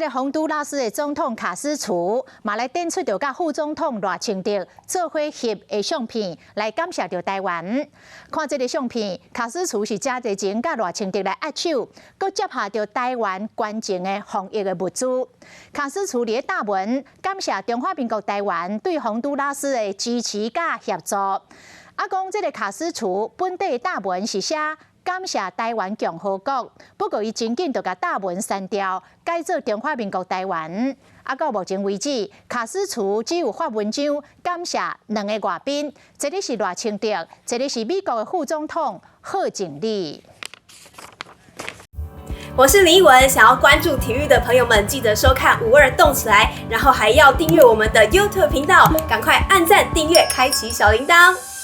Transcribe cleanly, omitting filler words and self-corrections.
這個宏都拉斯的總統卡斯楚嘛來展出著佮副總統賴清德做伙翕的相片，來感謝著台灣。看這个相片，卡斯楚是誠熱情佮賴清德來握手，閣接下著台灣捐贈的防疫的物資。卡斯楚佇咧答文感謝中華民國台灣對宏都拉斯的支持佮協助。啊，講這个卡斯楚本底答文是寫感謝台灣共和國，不過伊真緊就共答文刪掉，改做中華民國台灣。啊，到目前為止，卡斯楚只有發文章感謝兩个外賓，一个是賴清德，一个是美國的副總統賀錦麗。我是林奕文，想要關注體育的朋友們，記得收看五二動起來，然後還要訂閱我們的 YouTube 頻道，趕快按讚、訂閱、開啟小鈴鐺。